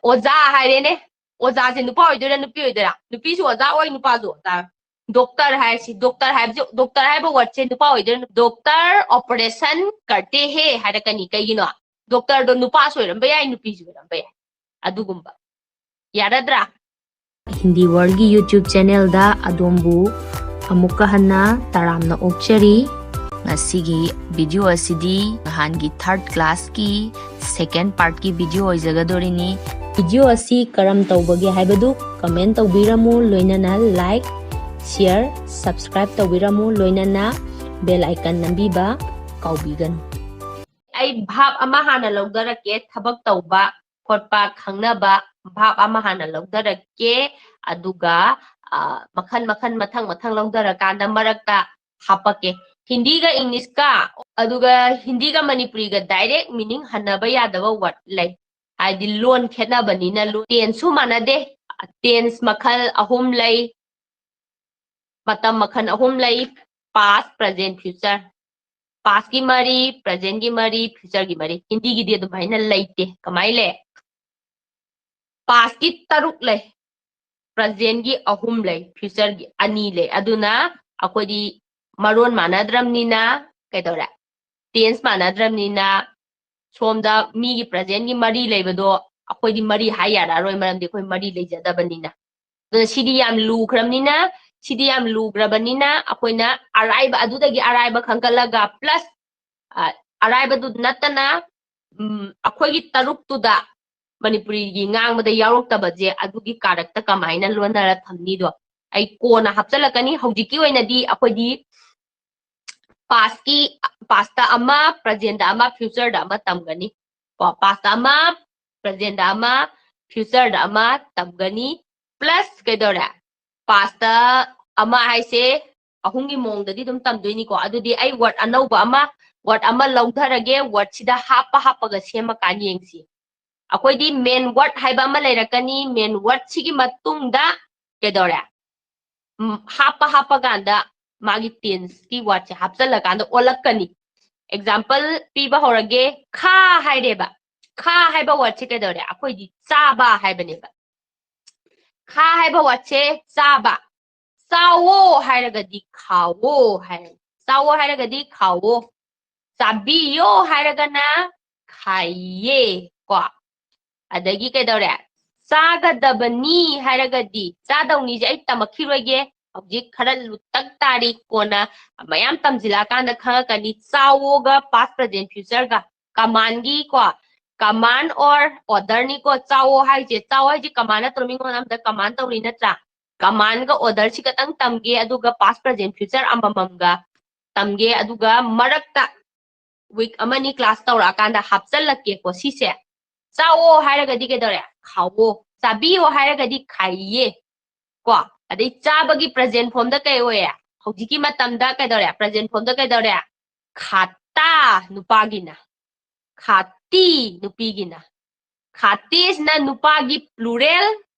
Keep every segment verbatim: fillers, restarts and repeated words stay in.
ꯑꯣꯖꯥ ꯍꯥꯏꯔꯦꯅꯦ꯫ ꯑꯣꯖꯥꯁꯦ ꯅꯨꯄꯥ ꯑꯣꯏꯗꯣꯏꯔꯥ, ꯅꯨꯄꯤ ꯑꯣꯏꯗꯣꯏꯔꯥ? ꯅꯨꯄꯤꯁꯨ ꯑꯣꯖꯥ ꯑꯣꯏ, ꯅꯨꯄꯥꯁꯨ ꯑꯣꯖꯥ ꯑꯣꯏ꯫ ꯗꯣꯛꯇꯔ ꯍꯥꯏꯔꯁꯤ, ꯗꯣꯛꯇꯔ ꯍꯥꯏꯕꯁꯤ, ꯗꯣꯛꯇꯔ ꯍꯥꯏꯕ ꯋꯥꯔꯗꯁꯦ ꯅꯨꯄꯥ ꯑꯣꯏꯗꯣꯏꯔꯥ? ꯗꯣꯛꯇꯔ ꯑꯣꯄꯔꯦꯁꯟ ꯀꯔꯇꯦ ꯍꯦ ꯍꯥꯏꯔꯛꯀꯅꯤ꯫ ꯀꯩꯒꯤꯅꯣ? ꯗꯣꯛꯇꯔꯗꯣ ꯅꯨꯄꯥꯁꯨ ꯑꯣꯏꯔꯝꯕ ꯌꯥꯏ, ꯅꯨꯄꯤꯁꯨ ꯑꯣꯏꯔꯝꯕ ꯌꯥꯏ꯫ ꯑꯗꯨꯒꯨꯝꯕ꯫ ꯌꯥꯔꯗ꯭ꯔꯥ? ꯍꯤꯟꯗꯤ ꯋꯥꯔꯜꯒꯤ YouTube ꯆꯦꯅꯦꯜꯗ ꯑꯗꯣꯝꯕꯨ ꯑꯃꯨꯛꯀ ꯍꯟꯅ ꯇꯔꯥꯝꯅ ꯑꯣꯛꯆꯔꯤ꯫ ꯉꯁꯤꯒꯤ ꯚꯤꯗꯤꯑꯣ ꯑꯁꯤꯗꯤ ꯅꯍꯥꯟꯒꯤ ꯊꯥꯔꯠ ꯀ꯭ꯂꯥꯁꯀꯤ ꯁꯦꯀꯦꯟ ꯄꯥꯔꯠꯀꯤ ꯚꯤꯗꯤꯑꯣ ꯑꯣꯏꯖꯒꯗꯣꯔꯤꯅꯤ꯫ ꯚꯤꯗꯤꯑꯣ ꯑꯁꯤ ꯀꯔꯝ ꯇꯧꯕꯒꯦ ꯍꯥꯏꯕꯗꯨ ꯀꯃꯦꯟ ꯇꯧꯕꯤꯔꯝꯃꯨ, ꯂꯣꯏꯅꯅ ꯂꯥꯏꯛ, ꯁꯤꯌꯔ, ꯁꯕꯁꯀ꯭ꯔꯥꯏꯕ ꯇꯧꯕꯤꯔꯝꯃꯨ, ꯂꯣꯏꯅꯅ ꯕꯦꯜ ꯑꯥꯏꯀꯟ ꯅꯝꯕꯤꯕ ꯀꯥꯎꯕꯤꯒꯅꯨ꯫ ꯑꯩ ꯚꯥꯕ ꯑꯃ ꯍꯥꯟꯅ ꯂꯧꯊꯔꯛꯀꯦ, ꯊꯕꯛ ꯇꯧꯕ ꯈꯣꯠꯄ ꯈꯪꯅꯕ ꯚꯥꯕ ꯑꯃ ꯍꯥꯟꯅ ꯂꯧꯊꯔꯛꯀꯦ, ꯑꯗꯨꯒ, ꯑ, ꯃꯈꯜ ꯃꯈꯜ ꯃꯊꯪ ꯃꯊꯪ ꯂꯧꯊꯔꯀꯥꯟꯗ ꯃꯔꯛꯇ ꯍꯥꯞꯄꯛꯀꯦ꯫ ꯍꯤꯟꯗꯤꯒ ꯏꯪꯂꯤꯁꯀ, ꯑꯗꯨꯒ ꯍꯤꯟꯗꯤꯒ ꯃꯅꯤꯄꯨꯔꯤꯒ ꯗꯥꯏꯔꯦꯛ ꯃꯤꯅꯤꯡ ꯍꯟꯅꯕ ꯌꯥꯗꯕ ꯋꯥꯔꯗ ꯂꯩ꯫ ꯍꯥꯏꯗꯤ ꯂꯣꯟ ꯈꯦꯠꯅꯕꯅꯤꯅ ꯂꯣ-, ꯇꯦꯟꯁꯁꯨ ꯃꯥꯟꯅꯗꯦ꯫ ꯇꯦꯟꯁ ꯃꯈꯜ ꯑꯍꯨꯝ ꯂꯩ, ꯃꯇꯝ ꯃꯈꯜ ꯑꯍꯨꯝ ꯂꯩ: ꯄꯥꯁ, ꯄ꯭ꯔꯖꯦꯟ, ꯐ꯭ꯌꯨꯆꯔ꯫ ꯄꯥꯁꯀꯤ ꯃꯔꯤ, ꯄ꯭ꯔꯖꯦꯟꯒꯤ ꯃꯔꯤ, ꯐ꯭ꯌꯨꯆꯔꯒꯤ ꯃꯔꯤ꯫ ꯍꯤꯟꯗꯤꯒꯤꯗꯤ ꯑꯗꯨꯃꯥꯏꯅ ꯂꯩꯇꯦ꯫ ꯀꯃꯥꯏꯅ ꯂꯩ? ꯄꯥꯁꯀꯤ ꯇꯔꯨꯛ ꯂꯩ, ꯄ꯭ꯔꯖꯦꯟꯒꯤ ꯑꯍꯨꯝ ꯂꯩ, ꯐ꯭ꯌꯨꯆꯔꯒꯤ ꯑꯅꯤ ꯂꯩ꯫ ꯑꯗꯨꯅ ꯑꯩꯈꯣꯏꯗꯤ ꯃꯔꯣꯟ ꯃꯥꯟꯅꯗ꯭ꯔꯕꯅꯤꯅ ꯀꯩꯗꯧꯔꯦ? ꯇꯦꯟꯁ ꯃꯥꯟꯅꯗ꯭ꯔꯕꯅꯤꯅ ꯁꯣꯝꯗ ꯃꯤꯒꯤ ꯄ꯭ꯔꯖꯦꯟꯒꯤ ꯃꯔꯤ ꯂꯩꯕꯗꯣ ꯑꯩꯈꯣꯏꯗꯤ ꯃꯔꯤ ꯍꯥꯏ ꯌꯥꯔꯛꯑꯔꯣꯏ, ꯃꯔꯝꯗꯤ ꯑꯩꯈꯣꯏ ꯃꯔꯤ ꯂꯩꯖꯗꯕꯅꯤꯅ꯫ ꯑꯗꯨꯅ ꯁꯤꯗꯤ ꯌꯥꯝ ꯂꯨꯈ꯭ꯔꯕꯅꯤꯅ, ꯁꯤꯗꯤ ꯌꯥꯝ ꯂꯨꯈ꯭ꯔꯕꯅꯤꯅ ꯑꯩꯈꯣꯏꯅ ꯑꯔꯥꯏꯕ, ꯑꯗꯨꯗꯒꯤ ꯑꯔꯥꯏꯕ ꯈꯟꯒꯠꯂꯒ plus, ꯑ, ꯑꯔꯥꯏꯕꯗꯨ ꯅꯠꯇꯅ, ꯎꯝ, ꯑꯩꯈꯣꯏꯒꯤ ꯇꯔꯨꯛꯇꯨꯗ ꯃꯅꯤꯄꯨꯔꯤꯒꯤ ꯉꯥꯡꯕꯗ ꯌꯥꯎꯔꯛꯇꯕꯁꯦ ꯑꯗꯨꯒꯤ ꯀꯥꯔꯛꯇ ꯀꯃꯥꯏꯅ ꯂꯣꯟꯅꯔ ꯊꯝꯅꯤꯗꯣ ꯑꯩ ꯀꯣꯟꯅ ꯍꯥꯞꯆꯤꯜꯂꯛꯀꯅꯤ꯫ ꯍꯧꯖꯤꯛꯀꯤ ꯑꯣꯏꯅꯗꯤ ꯑꯩꯈꯣꯏꯗꯤ ꯄꯥꯁꯀꯤ, ꯄꯥꯁꯇ ꯑꯃ, ꯄ꯭ꯔꯖꯦꯟꯗ ꯑꯃ, ꯐ꯭ꯌꯨꯆꯔꯗ ꯑꯃ ꯇꯝꯒꯅꯤ꯫ ꯀꯣ, ꯄꯥꯁꯇ ꯑꯃ, ꯄ꯭ꯔꯖꯦꯟꯗ ꯑꯃ, ꯐ꯭ꯌꯨꯆꯔꯗ ꯑꯃ ꯇꯝꯒꯅꯤ꯫ Plus ꯀꯩꯗꯧꯔꯦ? ꯄꯥꯁꯇ ꯑꯃ ꯍꯥꯏꯁꯦ ꯑꯍꯨꯝꯒꯤ ꯃꯑꯣꯡꯗꯗꯤ ꯑꯗꯨꯝ ꯇꯝꯗꯣꯏꯅꯤꯀꯣ꯫ ꯑꯗꯨꯗꯤ ꯑꯩ ꯋꯥꯔꯗ ꯑꯅꯧꯕ ꯑꯃ, ꯋꯥꯔꯗ ꯑꯃ ꯂꯧꯊꯔꯒꯦ, ꯋꯥꯔꯗꯁꯤꯗ ꯍꯥꯞꯄ ꯍꯥꯞꯄꯒ ꯁꯦꯝꯃꯀꯥꯟ ꯌꯦꯡꯁꯤ꯫ ꯑꯩꯈꯣꯏꯗꯤ ꯃꯦꯟ ꯋꯥꯔꯗ ꯍꯥꯏꯕ ꯑꯃ ꯂꯩꯔꯛꯀꯅꯤ, ꯃꯦꯟ ꯋꯥꯔꯗꯁꯤꯒꯤ ꯃꯇꯨꯡꯗ ꯀꯩꯗꯧꯔꯦ? ꯎꯝ, ꯍꯥꯞꯄ ꯍꯥꯞꯄ ꯀꯥꯟꯗ ꯃꯥꯒꯤ ꯇꯦꯟꯁꯀꯤ ꯋꯥꯔꯗꯁꯦ ꯍꯥꯞꯆꯜꯂꯀꯥꯟꯗ ꯑꯣꯜꯂꯛꯀꯅꯤ꯫ Example ꯄꯤꯕ ꯍꯧꯔꯒꯦ꯫ ꯈꯥ ꯍꯥꯏꯔꯦꯕ, ꯈꯥ ꯍꯥꯏꯕ wordꯁꯦ ꯀꯩꯗꯧꯔꯦ? ꯑꯩꯈꯣꯏꯗꯤ ꯆꯥꯕ ꯍꯥꯏꯕꯅꯦꯕ꯫ ꯈꯥ ꯍꯥꯏꯕ wordꯁꯦ ꯆꯥꯕ꯫ ꯆꯥꯋꯣ ꯍꯥꯏꯔꯒꯗꯤ ꯈꯥꯋꯣ ꯍꯥꯏꯔꯅꯤ꯫ ꯆꯥꯋꯣ ꯍꯥꯏꯔꯒꯗꯤ ꯈꯥꯋꯣ꯫ ꯆꯥꯕꯤꯌꯣ ꯍꯥꯏꯔꯒꯅ ꯈꯥꯏꯌꯦ ꯀꯣ꯫ ꯑꯗꯒꯤ ꯀꯩꯗꯧꯔꯦ? ꯆꯥꯒꯗꯕꯅꯤ ꯍꯥꯏꯔꯒꯗꯤ, ꯆꯥꯗꯧꯅꯤꯁꯦ ꯑꯩ ꯇꯝꯃꯛꯈꯤꯔꯣꯏꯒꯦ, ꯍꯧꯖꯤꯛ ꯈꯔ ꯂꯨꯇꯛ ꯇꯥꯔꯤ, ꯀꯣꯟꯅ ꯃꯌꯥꯝ ꯇꯝꯁꯤꯜꯂꯛꯑꯀꯥꯟꯗ ꯈꯪꯉꯛꯀꯅꯤ꯫ ꯆꯥꯋꯣꯒ past present futureꯒ, commandꯒꯤ ꯀꯣ, command or orderꯅꯤꯀꯣ꯫ ꯆꯥꯋꯣ ꯍꯥꯏꯁꯦ, ꯆꯥꯋꯣ ꯍꯥꯏꯁꯦ command ꯅꯠꯇ꯭ꯔꯣ? ꯃꯤꯉꯣꯟ ꯑꯝꯗ command ꯇꯧꯔꯤ ꯅꯠꯇ꯭ꯔꯥ? Commandꯒ orderꯁꯤ ꯈꯛꯇꯪ ꯇꯝꯒꯦ, ꯑꯗꯨꯒ past present future ꯑꯃꯃꯝꯒ ꯇꯝꯒꯦ, ꯑꯗꯨꯒ ꯃꯔꯛꯇ week ꯑꯃꯅꯤ class ꯇꯧꯔꯛꯑꯀꯥꯟꯗ ꯍꯥꯞꯆꯜꯂꯛꯀꯦꯀꯣ ꯁꯤꯁꯦ꯫ ꯆꯥꯋꯣ ꯍꯥꯏꯔꯒꯗꯤ ꯀꯩꯗꯧꯔꯦ? ꯈꯥꯋꯣ꯫ ꯆꯥꯕꯤꯌꯣ ꯍꯥꯏꯔꯒꯗꯤ ꯈꯥꯏꯌꯦ ꯀꯣ꯫ ꯑꯗꯩ ꯆꯥꯕꯒꯤ present formꯗ ꯀꯩ ꯑꯣꯏꯌꯦ? ꯍꯧꯖꯤꯛꯀꯤ ꯃꯇꯝꯗ ꯀꯩꯗꯧꯔꯦ? Present formꯗ ꯀꯩꯗꯧꯔꯦ? ꯈꯥꯇꯥ ꯅꯨꯄꯥꯒꯤꯅ, ꯈꯥꯇꯤ ꯅꯨꯄꯤꯒꯤꯅ꯫ ꯈꯥꯇꯤꯁꯤꯅ ꯅꯨꯄꯥꯒꯤ plural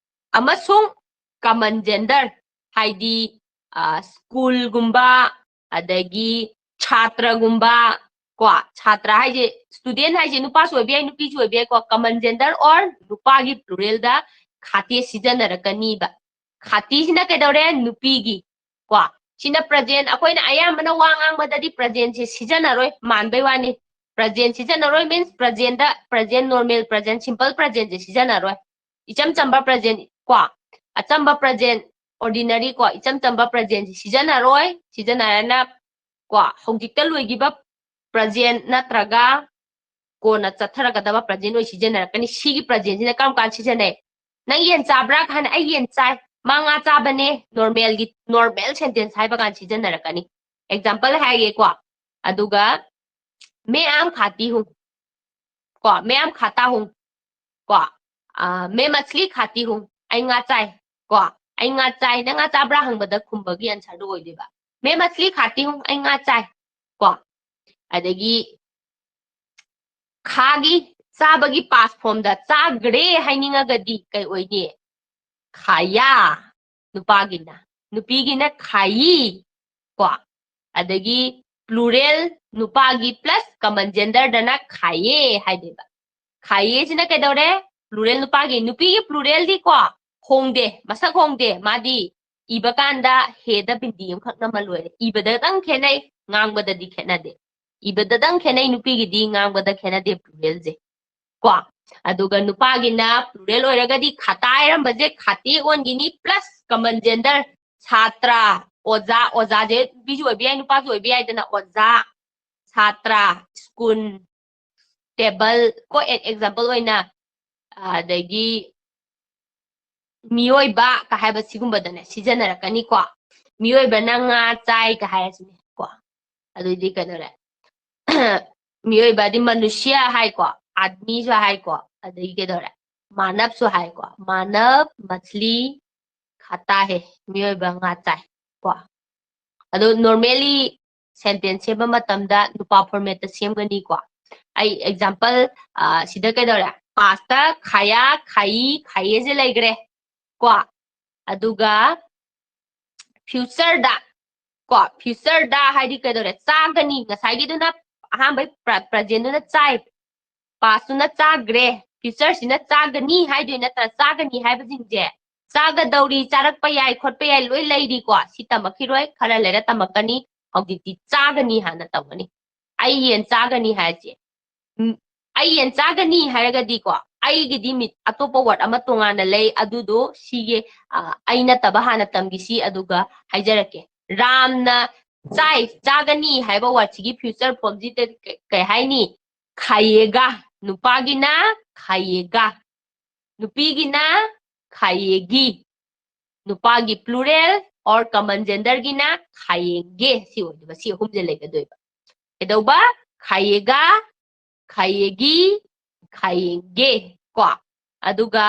ꯑꯃꯁꯨꯡ common gender, ꯍꯥꯏꯗꯤ, ꯑ, schoolꯒꯨꯝꯕ, ꯑꯗꯒꯤ ꯁꯥꯇ꯭ꯔꯒꯨꯝꯕ ꯀꯣ, ꯁꯥꯇ꯭ꯔ ꯍꯥꯏꯁꯦ, student ꯍꯥꯏꯁꯦ ꯅꯨꯄꯥꯁꯨ ꯑꯣꯏꯕ ꯌꯥꯏ, ꯅꯨꯄꯤꯁꯨ ꯑꯣꯏꯕ ꯌꯥꯏꯀꯣ, common gender or ꯅꯨꯄꯥꯒꯤ pluralꯗ ꯈꯥꯇꯦ ꯁꯤꯖꯤꯟꯅꯔꯛꯀꯅꯤꯕ꯫ ꯈꯥꯇꯤꯁꯤꯅ ꯀꯩꯗꯧꯔꯦ? ꯅꯨꯄꯤꯒꯤ ꯀꯣ꯫ ꯁꯤꯅ present, ꯑꯩꯈꯣꯏꯅ ꯑꯌꯥꯝꯕꯅ ꯋꯥ ꯉꯥꯡꯕꯗꯗꯤ presentꯁꯦ ꯁꯤꯖꯤꯟꯅꯔꯣꯏ, ꯃꯥꯟꯕꯩ ꯋꯥꯅꯤ꯫ Present ꯁꯤꯖꯤꯟꯅꯔꯣꯏ means presentꯗ, present normal, present simple presentꯁꯦ ꯁꯤꯖꯤꯟꯅꯔꯣꯏ꯫ ꯏꯆꯝ ꯆꯝꯕ present ꯀꯣ, ꯑꯆꯝꯕ present, ordinary ꯀꯣ, ꯏꯆꯝ ꯆꯝꯕ presentꯁꯦ ꯁꯤꯖꯤꯟꯅꯔꯣꯏ꯫ ꯁꯤꯖꯤꯟꯅꯔꯅ ꯀꯣ, ꯍꯧꯖꯤꯛꯇ ꯂꯣꯏꯈꯤꯕ present ꯅꯠꯇ꯭ꯔꯒ ꯀꯣꯟꯅ ꯆꯠꯊꯔꯛꯀꯗꯕ present ꯑꯣꯏ ꯁꯤꯖꯤꯟꯅꯔꯛꯀꯅꯤ꯫ ꯁꯤꯒꯤ presentꯁꯤꯅ ꯀꯔꯝ ꯀꯥꯟꯗ ꯁꯤꯖꯤꯟꯅꯩ? "ꯅꯪ ꯌꯦꯟ ꯆꯥꯕ꯭ꯔꯥ?" ꯍꯥꯏꯅ, "ꯑꯩ ꯌꯦꯟ ꯆꯥꯏ"꯫ "ꯃꯥ ꯉꯥ ꯆꯥꯕꯅꯦ", normalꯒꯤ, normal sentence ꯍꯥꯏꯕ ꯀꯥꯟꯗ ꯁꯤꯖꯤꯟꯅꯔꯛꯀꯅꯤ꯫ Example ꯍꯥꯏꯒꯦꯀꯣ꯫ ꯑꯗꯨꯒ "मैं आम खाती हूँ" ꯀꯣ, "मैं आम खाता हूँ" ꯀꯣ, ꯑ, "मैं मछली खाती हूँ", ꯑꯩ ꯉꯥ ꯆꯥꯏ ꯀꯣ, "ꯑꯩ ꯉꯥ ꯆꯥꯏ"꯫ "ꯅꯪ ꯉꯥ ꯆꯥꯕ꯭ꯔꯥ?" ꯍꯪꯕꯗ ꯈꯨꯝꯕꯒꯤ answerꯗꯣ ꯑꯣꯏꯗꯣꯏꯕ꯫ "मैं मछली खाती हूँ", ꯑꯩ ꯉꯥ ꯆꯥꯏ ꯀꯣ꯫ ꯑꯗꯒꯤ ꯈꯥꯒꯤ ꯆꯥꯕꯒꯤ past formꯗ ꯆꯥꯈ꯭ꯔꯦ ꯍꯥꯏꯅꯤꯡꯉꯒꯗꯤ ꯀꯩ ꯑꯣꯏꯅꯤ? ꯈꯥꯌꯥ ꯅꯨꯄꯥꯒꯤꯅ, ꯅꯨꯄꯤꯒꯤꯅ ꯈꯥꯌꯤ ꯀꯣ꯫ ꯑꯗꯒꯤ plural ꯅꯨꯄꯥꯒꯤ plus common genderꯗꯅ ꯈꯥꯌꯦ ꯍꯥꯏꯗꯣꯏꯕ꯫ ꯈꯥꯏꯌꯦꯁꯤꯅ ꯀꯩꯗꯧꯔꯦ? Plural ꯅꯨꯄꯥꯒꯤ꯫ ꯅꯨꯄꯤꯒꯤ pluralꯗꯤ ꯀꯣ ꯍꯣꯡꯗꯦ, ꯃꯁꯛ ꯍꯣꯡꯗꯦ꯫ ꯃꯥꯗꯤ ꯏꯕ ꯀꯥꯟꯗ ꯍꯦꯗ ꯕꯤꯟꯗꯤ ꯑꯃꯈꯛ ꯅꯝꯃ ꯂꯣꯏꯔꯦ꯫ ꯏꯕꯗꯗꯪ ꯈꯦꯠꯅꯩ, ꯉꯥꯡꯕꯗꯗꯤ ꯈꯦꯠꯅꯗꯦ꯫ ꯏꯕꯗꯗꯪ ꯈꯦꯠꯅꯩ, ꯅꯨꯄꯤꯒꯤꯗꯤ ꯉꯥꯡꯕꯗ ꯈꯦꯠꯅꯗꯦ pluralꯁꯦ ꯀꯣ꯫ ꯑꯗꯨꯒ ꯅꯨꯄꯥꯒꯤꯅ plural ꯑꯣꯏꯔꯒꯗꯤ ꯈꯥꯇꯥ ꯍꯥꯏꯔꯝꯕꯁꯦ ꯈꯥꯇꯦ ꯑꯣꯟꯈꯤꯅꯤ, plus common gender, ꯁꯥꯇ꯭ꯔ, ꯑꯣꯖꯥ, ꯑꯣꯖꯥꯁꯦ ꯅꯨꯄꯤꯁꯨ ꯑꯣꯏꯕ ꯌꯥꯏ, ꯅꯨꯄꯥꯁꯨ ꯑꯣꯏꯕ ꯌꯥꯏꯗꯅ, ꯑꯣꯖꯥ, ꯁꯥꯇ꯭ꯔ, school, table ꯀꯣ, example ꯑꯣꯏꯅ, ꯑꯗꯒꯤ ꯃꯤꯑꯣꯏꯕ ꯀ ꯍꯥꯏꯕ ꯁꯤꯒꯨꯝꯕꯗꯅꯦ ꯁꯤꯖꯤꯟꯅꯔꯛꯀꯅꯤꯀꯣ꯫ ꯃꯤꯑꯣꯏꯕꯅ ꯉꯥ ꯆꯥꯏ ꯀ ꯍꯥꯏꯔꯁꯤꯅꯦ ꯀꯣ꯫ ꯑꯗꯨꯗꯤ ꯀꯩꯗꯧꯔꯦ? ꯃꯤꯑꯣꯏꯕꯗꯤ ꯃꯅꯨꯁ꯭ꯌ ꯍꯥꯏꯀꯣ, ꯑꯥꯗꯃꯤꯁꯨ ꯍꯥꯏꯀꯣ, ꯑꯗꯒꯤ ꯀꯩꯗꯧꯔꯦ? ꯃꯥꯅꯕꯁꯨ ꯍꯥꯏꯀꯣ, ꯃꯥꯅꯕ, ꯃꯊꯂꯤ, ꯈꯥꯇꯥ ꯍꯦ, ꯃꯤꯑꯣꯏꯕ ꯉꯥ ꯆꯥꯏ ꯀꯣ꯫ ꯑꯗꯣ normally sentence ꯁꯦꯝꯕ ꯃꯇꯝꯗ ꯅꯨꯄꯥ formatꯇ ꯁꯦꯝꯒꯅꯤꯀꯣ꯫ ꯑꯩ example, ꯑ, ꯁꯤꯗ ꯀꯩꯗꯧꯔꯦ? Pastꯇ ꯈꯥꯌꯥ, ꯈꯥꯌꯤ, ꯈꯥꯌꯦꯁꯦ ꯂꯩꯈ꯭ꯔꯦ ꯀꯣ꯫ ꯑꯗꯨꯒ futureꯗ ꯀꯣ, futureꯗ ꯍꯥꯏꯗꯤ ꯀꯩꯗꯧꯔꯦ? ꯆꯥꯒꯅꯤ꯫ ꯉꯁꯥꯏꯒꯤꯗꯨꯅ ꯑꯍꯥꯟꯕꯩ ꯄ꯭ꯔ-, presentꯗꯨꯅ ꯆꯥꯏ, pastꯇꯨꯅ ꯆꯥꯈ꯭ꯔꯦ, futureꯁꯤꯅ ꯆꯥꯒꯅꯤ ꯍꯥꯏꯗꯣꯏ ꯅꯠꯇ꯭ꯔꯥ? ꯆꯥꯒꯅꯤ ꯍꯥꯏꯕꯁꯤꯡꯁꯦ ꯆꯥꯒꯗꯧꯔꯤ, ꯆꯥꯔꯛꯄ ꯌꯥꯏ, ꯈꯣꯠꯄ ꯌꯥꯏ, ꯂꯣꯏ ꯂꯩꯔꯤꯀꯣ꯫ ꯁꯤ ꯇꯝꯃꯛꯈꯤꯔꯣꯏ, ꯈꯔ ꯂꯩꯔ ꯇꯝꯃꯛꯀꯅꯤ꯫ ꯍꯧꯖꯤꯛꯇꯤ ꯆꯥꯒꯅꯤ ꯍꯥꯟꯅ ꯇꯝꯒꯅꯤ꯫ ꯑꯩ ꯌꯦꯟ ꯆꯥꯒꯅꯤ ꯍꯥꯏꯁꯦ, ꯎꯝ, ꯑꯩ ꯌꯦꯟ ꯆꯥꯒꯅꯤ ꯍꯥꯏꯔꯒꯗꯤꯀꯣ, ꯑꯩꯒꯤꯗꯤ ꯃꯤ-, ꯑꯇꯣꯞꯄ word ꯑꯃ ꯇꯣꯉꯥꯟꯅ ꯂꯩ, ꯑꯗꯨꯗꯣ ꯁꯤꯒꯤ, ꯑ, ꯑꯩ ꯅꯠꯇꯕ ꯍꯥꯟꯅ ꯇꯝꯈꯤꯁꯤ, ꯑꯗꯨꯒ ꯍꯥꯏꯖꯔꯛꯀꯦ꯫ ꯔꯥꯝꯅ ꯆꯥꯏ, ꯆꯥꯒꯅꯤ ꯍꯥꯏꯕ wordꯁꯤꯒꯤ future formꯁꯤꯗ ꯀꯩ, ꯀꯩ ꯍꯥꯏꯅꯤ? ꯈꯥꯌꯦꯒꯥ꯫ ꯅꯨꯄꯥꯒꯤꯅ ꯈꯥꯌꯦꯒꯥ, ꯅꯨꯄꯤꯒꯤꯅ ꯈꯥꯌꯦꯒꯤ꯫ ꯅꯨꯄꯥꯒꯤ plural or common genderꯒꯤꯅ ꯈꯥꯌꯦꯡꯒꯦ꯫ ꯁꯤ ꯑꯣꯏꯗꯣꯏꯕ꯫ ꯁꯤ ꯑꯍꯨꯝꯁꯦ ꯂꯩꯒꯗꯣꯏꯕ꯫ ꯀꯩꯗꯧꯕ? ꯈꯥꯌꯦꯒꯥ, ꯈꯥꯌꯦꯒꯤ, ꯈꯥꯌꯦꯡꯒꯦ ꯀꯣ꯫ ꯑꯗꯨꯒ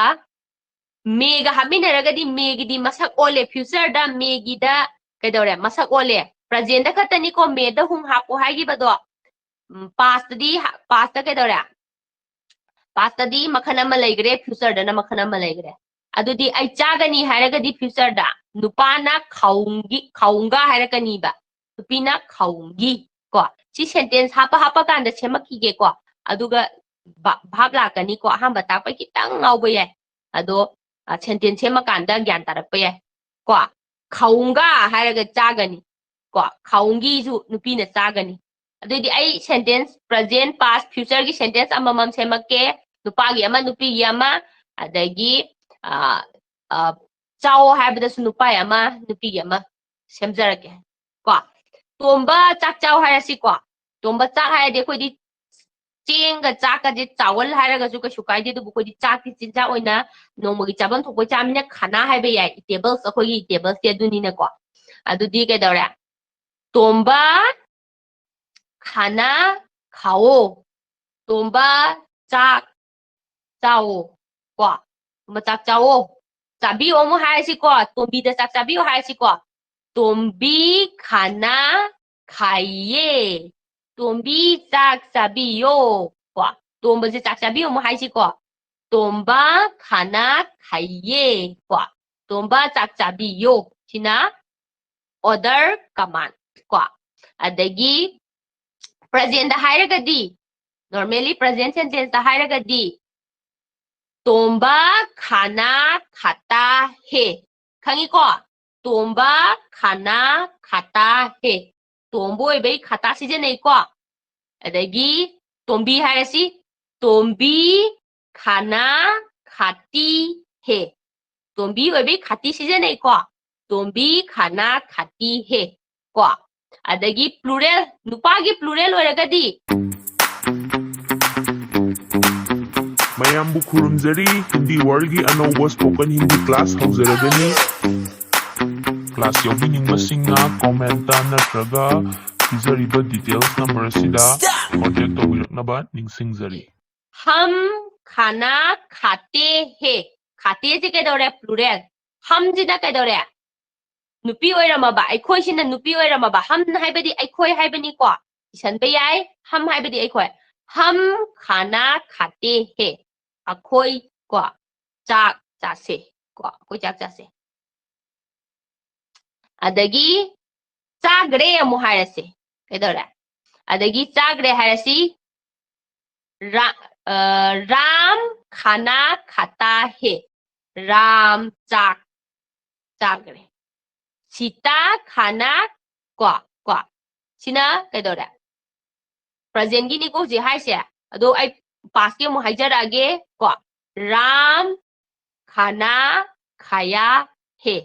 ꯃꯦꯒ ꯍꯥꯞꯃꯤꯟꯅꯔꯒꯗꯤ ꯃꯦꯒꯤꯗꯤ ꯃꯁꯛ ꯑꯣꯜꯂꯦ꯫ Futureꯗ ꯃꯦꯒꯤꯗ ꯀꯩꯗꯧꯔꯦ? ꯃꯁꯛ ꯑꯣꯜꯂꯦ꯫ Presentꯗ ꯈꯛꯇꯅꯤꯀꯣ ꯃꯦꯗ ꯍꯨꯡ ꯍꯥꯞꯄꯣ ꯍꯥꯏꯈꯤꯕꯗꯣ꯫ ꯎꯝ, pastꯇꯗꯤ ꯍꯥ-, pastꯇ ꯀꯩꯗꯧꯔꯦ? Pastꯇꯗꯤ ꯃꯈꯜ ꯑꯃ ꯂꯩꯈ꯭ꯔꯦ, futureꯗꯅ ꯃꯈꯜ ꯑꯃ ꯂꯩꯈ꯭ꯔꯦ꯫ ꯑꯗꯨꯗꯤ ꯑꯩ ꯆꯥꯒꯅꯤ ꯍꯥꯏꯔꯒꯗꯤ futureꯗ ꯅꯨꯄꯥꯅ ꯈꯥꯎꯡꯒꯤ, ꯈꯥꯎꯡꯒ ꯍꯥꯏꯔꯛꯀꯅꯤꯕ, ꯅꯨꯄꯤꯅ ꯈꯥꯎꯡꯒꯤ ꯀꯣ꯫ ꯁꯤ sentence ꯍꯥꯞꯄ ꯍꯥꯞꯄ ꯀꯥꯟꯗ ꯁꯦꯝꯃꯛꯈꯤꯒꯦꯀꯣ꯫ ꯑꯗꯨꯒ ꯚꯥꯞ ꯂꯥꯛꯀꯅꯤꯀꯣ꯫ ꯑꯍꯥꯟꯕ ꯇꯥꯛꯄ ꯈꯤꯇꯪ ꯉꯥꯎꯕ ꯌꯥꯏ, ꯑꯗꯣ ꯁꯦꯟꯇꯦꯟꯁ ꯁꯦꯝꯃꯀꯥꯟꯗ ꯒ꯭ꯌꯥꯟ ꯇꯥꯔꯛꯄ ꯌꯥꯏ ꯀꯣ꯫ ꯈꯥꯎꯒ ꯍꯥꯏꯔꯒ ꯆꯥꯒꯅꯤ ꯀꯣ꯫ ꯈꯥꯎꯒꯤꯁꯨ ꯅꯨꯄꯤꯅ ꯆꯥꯒꯅꯤ꯫ ꯑꯗꯨꯏꯗꯤ ꯑꯩ ꯁꯦꯟꯇꯦꯟꯁ ꯄ꯭ꯔꯖꯦꯟ, ꯄꯥꯁ, ꯐ꯭ꯌꯨꯆꯔꯒꯤ ꯁꯦꯟꯇꯦꯟꯁ ꯑꯃꯃꯝ ꯁꯦꯝꯃꯛꯀꯦ꯫ ꯅꯨꯄꯥꯒꯤ ꯑꯃ, ꯅꯨꯄꯤꯒꯤ ꯑꯃ, ꯑꯗꯒꯤ ꯆꯥꯎ ꯍꯥꯏꯕꯗꯁꯨ ꯅꯨꯄꯥꯒꯤ ꯑꯃ, ꯅꯨꯄꯤꯒꯤ ꯑꯃ ꯁꯦꯝꯖꯔꯛꯀꯦ ꯀꯣ꯫ ꯇꯣꯝꯕ ꯆꯥꯛ ꯆꯥꯎ ꯍꯥꯏꯔꯁꯤꯀꯣ꯫ ꯇꯣꯝꯕ ꯆꯥꯛ ꯍꯥꯏꯔꯗꯤ ꯑꯩꯈꯣꯏꯗꯤ ꯆꯦꯡꯒ ꯆꯥꯛꯀꯁꯦ ꯆꯥꯋꯜ ꯍꯥꯏꯔꯒꯁꯨ ꯀꯩꯁꯨ ꯀꯥꯏꯗꯦ, ꯑꯗꯨꯕꯨ ꯑꯩꯈꯣꯏꯗꯤ ꯆꯥꯛꯇꯤ ꯆꯤꯟꯖꯥꯛ ꯑꯣꯏꯅ ꯅꯣꯡꯃꯒꯤ ꯆꯥꯐꯝ ꯊꯣꯛꯄ ꯆꯥꯃꯤꯅ ꯈꯥꯅꯥ ꯍꯥꯏꯕ ꯌꯥꯏ꯫ ꯇꯦꯕꯜꯁ, ꯑꯩꯈꯣꯏꯒꯤ ꯇꯦꯕꯜꯁꯇꯤ ꯑꯗꯨꯅꯤꯅꯀꯣ꯫ ꯑꯗꯨꯗꯤ ꯀꯩꯗꯧꯔꯦ? ꯇꯣꯝꯕ ꯈꯥꯅꯥ ꯈꯥꯑꯣ꯫ ꯇꯣꯝꯕ ꯆꯥꯛ ꯆꯥꯑꯣ ꯀꯣ꯫ ꯇꯣꯝꯕ ꯆꯥꯛ ꯆꯥꯑꯣ꯫ ꯆꯥꯕꯤꯌꯣ ꯑꯃꯨꯛ ꯍꯥꯏꯔꯁꯤꯀꯣ꯫ ꯇꯣꯝꯕꯤꯗ ꯆꯥꯛ ꯆꯥꯕꯤꯌꯣ ꯍꯥꯏꯔꯁꯤꯀꯣ꯫ ꯇꯣꯝꯕꯤ ꯈꯥꯅꯥ ꯈꯥꯏꯌꯦ꯫ ꯇꯣꯝꯕꯤ ꯆꯥꯛ ꯆꯥꯕꯤꯌꯣ ꯀꯣ꯫ ꯇꯣꯝꯕꯁꯦ ꯆꯥꯛ ꯆꯥꯕꯤꯌꯣ ꯑꯃꯨꯛ ꯍꯥꯏꯁꯤꯀꯣ꯫ ꯇꯣꯝꯕ ꯈꯥꯅꯥ ꯈꯥꯏꯌꯦ ꯀꯣ꯫ ꯇꯣꯝꯕ ꯆꯥꯛ ꯆꯥꯕꯤꯌꯣ꯫ ꯁꯤꯅ ꯑꯣꯔꯗꯔ, ꯀꯃꯥꯟ ꯀꯣ꯫ ꯑꯗꯒꯤ ꯄ꯭ꯔꯖꯦꯟꯗ ꯍꯥꯏꯔꯒꯗꯤ, ꯅꯣꯔꯃꯦꯂꯤ ꯄ꯭ꯔꯖꯦꯟ ꯁꯦꯟꯇꯦꯟꯁꯇ ꯍꯥꯏꯔꯒꯗꯤ, ꯇꯣꯝꯕ ꯈꯥꯅꯥ ꯈꯥꯇꯥ ꯍꯦ꯫ ꯈꯪꯉꯤꯀꯣ? ꯇꯣꯝꯕ ꯈꯥꯅꯥ ꯈꯥꯇꯥ ꯍꯦ꯫ ꯇꯣꯝꯕ ꯑꯣꯏꯕꯩ ꯈꯥꯇꯥ ꯁꯤꯖꯤꯟꯅꯩꯀꯣ꯫ ꯑꯗꯒꯤ ꯇꯣꯝꯕꯤ ꯍꯥꯏꯔꯁꯤ, ꯇꯣꯝꯕꯤ ꯈꯥꯅꯥ ꯈꯥꯇꯤ ꯍꯦ꯫ ꯇꯣꯝꯕꯤ ꯑꯣꯏꯕꯩ ꯈꯥꯇꯤ ꯁꯤꯖꯤꯟꯅꯩꯀꯣ꯫ ꯇꯣꯝꯕꯤ ꯈꯥꯅꯥ ꯈꯥꯇꯤ ꯍꯦ ꯀꯣ꯫ ꯑꯗꯒꯤ ꯄ꯭ꯂꯨꯔꯦꯜ, ꯅꯨꯄꯥꯒꯤ ꯄ꯭ꯂꯨꯔꯦꯜ ꯑꯣꯏꯔꯒꯗꯤ, ꯃꯌꯥꯝꯕꯨ ꯈꯨꯔꯨꯝꯖꯔꯤ꯫ ꯍꯤꯟꯗꯤ ꯋꯥꯔꯜꯒꯤ ꯑꯅꯧꯕ ꯁ꯭ꯄꯣꯀꯟ ꯍꯤꯟꯗꯤ ꯀ꯭ꯂꯥꯁ ꯍꯧꯖꯔꯒꯅꯤ꯫ ꯀ꯭ꯂꯥꯁ ꯌꯥꯎꯕꯤꯅꯤꯡꯕꯁꯤꯡꯅ ꯀꯣꯃꯦꯟꯇ ꯅꯠꯇ꯭ꯔꯒ ꯄꯤꯖꯔꯤꯕ ꯗꯤꯇꯦꯜꯁ ꯅꯝꯕꯔ ꯑꯁꯤꯗ ꯀꯣꯟꯇꯦꯛ ꯇꯧꯕꯤꯔꯛꯅꯕ ꯅꯤꯡꯁꯤꯡꯖꯔꯤ꯫ ꯍꯝ ꯈꯥꯅꯥ ꯈꯥꯇꯦ ꯍꯦ꯫ ꯈꯥꯇꯦꯁꯦ ꯀꯩꯗꯧꯔꯦ? ꯄ꯭ꯂꯨꯔꯦꯜ꯫ ꯍꯝꯁꯤꯅ ꯀꯩꯗꯧꯔꯦ? ꯅꯨꯄꯤ ꯑꯣꯏꯔꯝꯃꯕ, ꯑꯩꯈꯣꯏꯁꯤꯅ ꯅꯨꯄꯤ ꯑꯣꯏꯔꯝꯃꯕ꯫ ꯍꯝ ꯍꯥꯏꯕꯗꯤ ꯑꯩꯈꯣꯏ ꯍꯥꯏꯕꯅꯤꯀꯣ꯫ ꯏꯁꯟꯕ ꯌꯥꯏ꯫ ꯍꯝ ꯍꯥꯏꯕꯗꯤ ꯑꯩꯈꯣꯏ꯫ ꯍꯝ ꯈꯥꯅꯥ ꯈꯥꯇꯦ ꯍꯦ꯫ ꯑꯩꯈꯣꯏ ꯀꯣ ꯆꯥꯛ ꯆꯥꯁꯦ ꯀꯣ꯫ ꯑꯩꯈꯣꯏ ꯆꯥꯛ ꯆꯥꯁꯦ꯫ ꯑꯗꯒꯤ ꯆꯥꯈ꯭ꯔꯦ ꯑꯃꯨꯛ ꯍꯥꯏꯔꯁꯦ꯫ ꯀꯩꯗꯧꯔꯦ? ꯑꯗꯒꯤ ꯆꯥꯈ꯭ꯔꯦ ꯍꯥꯏꯔꯁꯤ꯫ ꯔꯥ-, ꯑ, राम खाना खाता है. राम ꯆꯥꯛ ꯆꯥꯈ꯭ꯔꯦ. सीता खाना, ꯀꯣ, ꯀꯣ. ꯁꯤꯅ ꯀꯩꯗꯧꯔꯦ? Presentꯒꯤꯅꯤꯀꯣ ꯍꯧꯖꯤꯛ ꯍꯥꯏꯁꯦ. ꯑꯗꯣ ꯑꯩ pastꯀꯤ ꯑꯃꯨꯛ ꯍꯥꯏꯖꯔꯛꯑꯒꯦ, ꯀꯣ. राम खाना खाया है.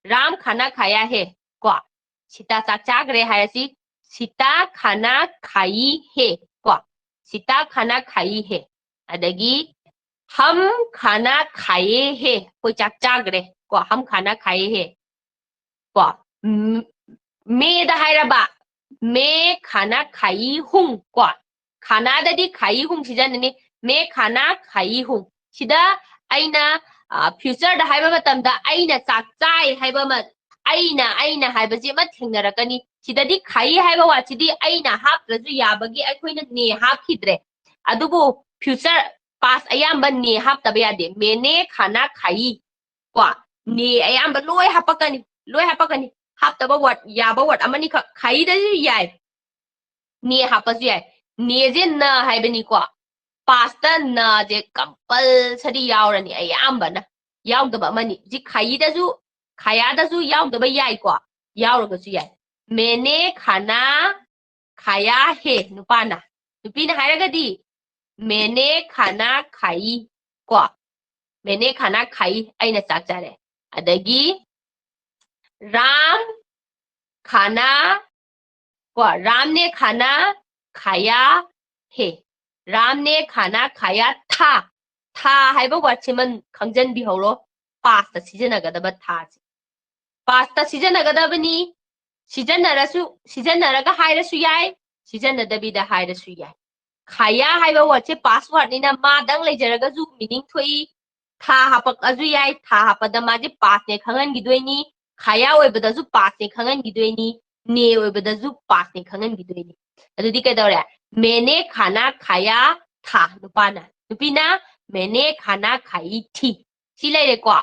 राम खाना खाया है, ꯀꯣ. सीता ꯆꯥꯛ ꯆꯥꯈ꯭ꯔꯦ ꯍꯥꯏꯔꯁꯤ. सीता खाना खाई है, ꯀꯣ. सीता खाना खाई है. ꯑꯗꯒꯤ हम खाना खाए हैं, ꯑꯩꯈꯣꯏ ꯆꯥꯛ ꯆꯥꯈ꯭ꯔꯦ, ꯀꯣ. हम खाना खाए हैं, ꯀꯣ. ꯎꯝ, ꯃꯦꯗ ꯍꯥꯏꯔꯕ, मैं खाना खाई हूँ, ꯀꯣ. खानाꯗꯗꯤ खाई हूँ ꯁꯤꯖꯤꯟꯅꯅꯤ. मैं खाना खाई हूँ. ꯁꯤꯗ ꯑꯩꯅ, ꯑ, futureꯗ ꯍꯥꯏꯕ ꯃꯇꯝꯗ ꯑꯩꯅ ꯆꯥꯛ ꯆꯥꯏ ꯍꯥꯏꯕ ꯑꯃ, ꯑꯩꯅ, ꯑꯩꯅ ꯍꯥꯏꯕꯁꯤ ꯑꯃ ꯊꯦꯡꯅꯔꯛꯀꯅꯤ. ꯁꯤꯗꯗꯤ खाई ꯍꯥꯏꯕ wordꯁꯤꯗꯤ ꯑꯩꯅ ꯍꯥꯞꯇ꯭ꯔꯁꯨ ꯌꯥꯕꯒꯤ ꯑꯩꯈꯣꯏꯅ ने ꯍꯥꯞꯈꯤꯗ꯭ꯔꯦ. ꯑꯗꯨꯕꯨ future, past ꯑꯌꯥꯝꯕ ने ꯍꯥꯞꯇꯕ ꯌꯥꯗꯦ. मैंने खाना खाई, ꯀꯣ. ने ꯑꯌꯥꯝꯕ ꯂꯣꯏ ꯍꯥꯞꯄꯛꯀꯅꯤ, ꯂꯣꯏ ꯍꯥꯞꯄꯛꯀꯅꯤ. ꯍꯥꯞꯇꯕ word, ꯌꯥꯕ word ꯑꯃꯅꯤꯈꯛ. खाईꯗꯁꯨ ꯌꯥꯏ, ने ꯍꯥꯞꯄꯁꯨ ꯌꯥꯏ. नेꯁꯦ न ꯍꯥꯏꯕꯅꯤꯀꯣ. Pastꯇ नसे compulsory ꯌꯥꯎꯔꯅꯤ ꯑꯌꯥꯝꯕꯅ. ꯌꯥꯎꯗꯕ ꯑꯃꯅꯤ. ꯍꯧꯖꯤꯛ खाईꯗꯁꯨ, खायाꯗꯁꯨ ꯌꯥꯎꯗꯕ ꯌꯥꯏꯀꯣ. ꯌꯥꯎꯔꯒꯁꯨ ꯌꯥꯏ. मैंने खाना खाया है, ꯅꯨꯄꯥꯅ. ꯅꯨꯄꯤꯅ ꯍꯥꯏꯔꯒꯗꯤ मैंने खाना खाई, ꯀꯣ. मैंने खाना खाई, ꯑꯩꯅ ꯆꯥꯛ ꯆꯥꯔꯦ. ꯑꯗꯒꯤ राम खाना, ꯀꯣ, राम ने खाना खाया है. राम ने खाना खाया था. था ꯍꯥꯏꯕ wordꯁꯤꯃ ꯈꯪꯖꯟꯕꯤꯍꯧꯔꯣ. Pastꯇ ꯁꯤꯖꯤꯟꯅꯒꯗꯕ ꯊꯥꯁꯦ. Pastꯇ ꯁꯤꯖꯤꯟꯅꯒꯗꯕꯅꯤ. ꯁꯤꯖꯤꯟꯅꯔꯁꯨ, ꯁꯤꯖꯤꯟꯅꯔꯒ ꯍꯥꯏꯔꯁꯨ ꯌꯥꯏ, ꯁꯤꯖꯤꯟꯅꯗꯕꯤꯗ ꯍꯥꯏꯔꯁꯨ ꯌꯥꯏ. खाया ꯍꯥꯏꯕ wordꯁꯦ past wordꯅꯤꯅ ꯃꯥꯗꯪ ꯂꯩꯖꯔꯒꯁꯨ meaning ꯊꯣꯛꯏ. था ꯍꯥꯞꯄꯛꯑꯁꯨ ꯌꯥꯏ, था ꯍꯥꯞꯄꯗ ꯃꯥꯁꯦ pastꯅꯦ ꯈꯪꯍꯟꯈꯤꯗꯣꯏꯅꯤ. खाया ꯑꯣꯏꯕꯗꯁꯨ pastꯅꯦ ꯈꯪꯍꯟꯈꯤꯗꯣꯏꯅꯤ. ने ꯑꯣꯏꯕꯗꯁꯨ pastꯅꯦ ꯈꯪꯍꯟꯈꯤꯗꯣꯏꯅꯤ. ꯑꯗꯨꯗꯤ ꯀꯩꯗꯧꯔꯦ? मैंने खाना खाया था, ꯅꯨꯄꯥꯅ. ꯅꯨꯄꯤꯅ मैंने खाना खाई थी. ꯁꯤ ꯂꯩꯔꯦꯀꯣ.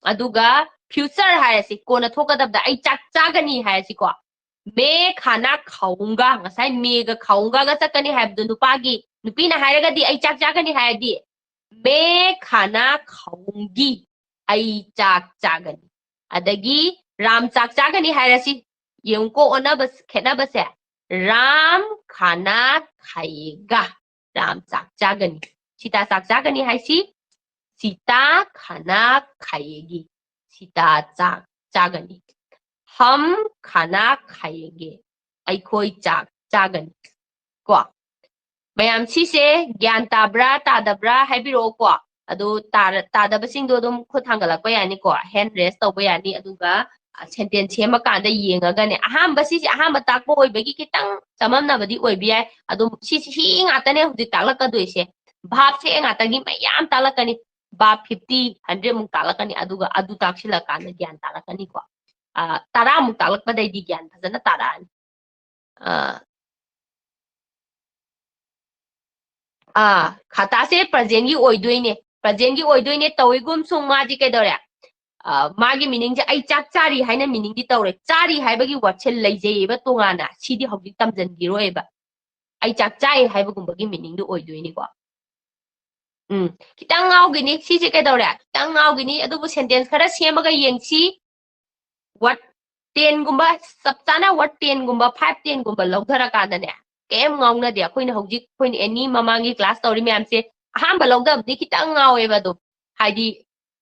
ꯑꯗꯨꯒ future ꯍꯥꯏꯔꯁꯤ, ꯀꯣꯟꯅ ꯊꯣꯛꯀꯗꯕꯗ ꯑꯩ ꯆꯥꯛ ꯆꯥꯒꯅꯤ ꯍꯥꯏꯔꯁꯤꯀꯣ. मैं खाना खाऊंगा, ꯉꯁꯥꯏ मैंꯒ खाऊंगाꯒ ꯆꯠꯀꯅꯤ ꯍꯥꯏꯕꯗꯣ ꯅꯨꯄꯥꯒꯤ, ꯅꯨꯄꯤꯅ ꯍꯥꯏꯔꯒꯗꯤ ꯑꯩ ꯆꯥꯛ ꯆꯥꯒꯅꯤ ꯍꯥꯏꯔꯗꯤ, मैं खाना खाऊंगी, ꯑꯩ ꯆꯥꯛ ꯆꯥꯒꯅꯤ꯫ ꯑꯗꯒꯤ ꯔꯥꯝ ꯆꯥꯛ ꯆꯥꯒꯅꯤ ꯍꯥꯏꯔꯁꯤ꯫ ꯌꯦꯡꯉꯨꯀꯣ ꯑꯣꯟꯅꯕ, ꯈꯦꯠꯅꯕꯁꯦ꯫ राम खाना खाएगा, ꯔꯥꯝ ꯆꯥꯛ ꯆꯥꯒꯅꯤ꯫ ꯁꯤꯇꯥ ꯆꯥꯛ ꯆꯥꯒꯅꯤ ꯍꯥꯏꯁꯤ, सीता खाना खाएगी, ꯁꯤꯇꯥ ꯆꯥꯛ ꯆꯥꯒꯅꯤ꯫ हम खाना खाएंगे, ꯑꯩꯈꯣꯏ ꯆꯥꯛ ꯆꯥꯒꯅꯤ꯫ ꯀꯣ, ꯃꯌꯥꯝ ꯁꯤꯁꯦ ꯒ꯭ꯌꯥꯟ ꯇꯥꯕ꯭ꯔꯥ ꯇꯥꯗꯕ꯭ꯔꯥ ꯍꯥꯏꯕꯤꯔꯛꯑꯣꯀꯣ꯫ ꯑꯗꯣ ꯇꯥꯔ-, ꯇꯥꯗꯕꯁꯤꯡꯗꯣ ꯑꯗꯨꯝ ꯈꯨꯠ ꯊꯥꯡꯒꯠꯂꯛꯄ ꯌꯥꯅꯤꯀꯣ, hand raise ꯇꯧꯕ ꯌꯥꯅꯤ꯫ ꯑꯗꯨꯒ, ꯑ, sentence ꯁꯦꯝꯃꯀꯥꯟꯗ ꯌꯦꯡꯉꯒꯅꯦ, ꯑꯍꯥꯟꯕ ꯁꯤꯁꯦ ꯑꯍꯥꯟꯕ ꯇꯥꯛꯄ ꯑꯣꯏꯕꯒꯤ ꯈꯤꯇꯪ ꯆꯃꯝꯅꯕꯗꯤ ꯑꯣꯏꯕ ꯌꯥꯏ꯫ ꯑꯗꯨꯝ ꯁꯤꯁꯤ ꯁꯤ ꯉꯥꯛꯇꯅꯦ ꯍꯧꯖꯤꯛ ꯇꯥꯛꯂꯛꯀꯗꯣꯏꯁꯦ꯫ ꯚꯥꯞꯁꯦ ꯉꯥꯛꯇꯒꯤ ꯃꯌꯥꯝ ꯇꯥꯛꯂꯛꯀꯅꯤ꯫ ꯚꯥꯞ fifty, hundred ꯃꯨꯛ ꯇꯥꯛꯂꯛꯀꯅꯤ꯫ ꯑꯗꯨꯒ ꯑꯗꯨ ꯇꯥꯛꯁꯤꯜꯂꯀꯥꯟꯗ ꯒ꯭ꯌꯥꯟ ꯇꯥꯔꯛꯀꯅꯤꯀꯣ꯫ ꯑ, ꯇꯔꯥꯃꯨꯛ ꯇꯥꯛꯂꯛꯄꯗꯩꯗꯤ ꯒ꯭ꯌꯥꯟ ꯐꯖꯅ ꯇꯥꯔꯛꯑꯅꯤ꯫ ꯑ, ꯑꯥ, ꯈꯥꯇꯥꯁꯦ present ꯀꯤ ꯑꯣꯏꯗꯣꯏꯅꯦ꯫ Present ꯀꯤ ꯑꯣꯏꯗꯣꯏꯅꯦ꯫ ꯇꯧꯏꯒꯨꯝꯁꯨꯡ ꯃꯥꯗꯤ ꯀꯩꯗꯧꯔꯦ? ꯑ, ꯃꯥꯒꯤ meaning ꯁꯦ ꯑꯩ ꯆꯥꯛ ꯆꯥꯔꯤ ꯍꯥꯏꯅ meaning ꯗꯤ ꯇꯧꯔꯦ꯫ ꯆꯥꯔꯤ ꯍꯥꯏꯕꯒꯤ word ꯁꯦ ꯂꯩꯖꯩꯌꯦꯕ ꯇꯣꯉꯥꯟꯅ꯫ ꯁꯤꯗꯤ ꯍꯧꯖꯤꯛ ꯇꯝꯖꯟꯈꯤꯔꯣꯏꯕ꯫ ꯑꯩ ꯆꯥꯛ ꯆꯥꯏ ꯍꯥꯏꯕꯒꯨꯝꯕꯒꯤ meaning ꯗꯨ ꯑꯣꯏꯗꯣꯏꯅꯤꯀꯣ꯫ ꯎꯝ, ꯈꯤꯇꯪ ꯉꯥꯎꯈꯤꯅꯤ꯫ ꯁꯤꯁꯦ ꯀꯩꯗꯧꯔꯦ? ꯈꯤꯇꯪ ꯉꯥꯎꯈꯤꯅꯤ꯫ ꯑꯗꯨꯕꯨ sentence ꯈꯔ ꯁꯦꯝꯃꯒ ꯌꯦꯡꯁꯤ꯫ Word ten ꯒꯨꯝꯕ, ꯆꯞ ꯆꯥꯅ word ten ꯒꯨꯝꯕ, five ten ꯒꯨꯝꯕ ꯂꯧꯊꯔꯀꯥꯟꯗꯅꯦ, ꯀꯩꯝ ꯉꯥꯎꯅꯗꯦ꯫ ꯑꯩꯈꯣꯏꯅ ꯍꯧꯖꯤꯛ, ꯑꯩꯈꯣꯏꯅ any ꯃꯃꯥꯡꯒꯤ class ꯇꯧꯔꯤ ꯃꯌꯥꯝꯁꯦ, ꯑꯍꯥꯟꯕ ꯂꯧꯊꯕꯗꯤ ꯈꯤꯇꯪ ꯉꯥꯎꯋꯦꯕ ꯑꯗꯨꯝ꯫ ꯍꯥꯏꯗꯤ,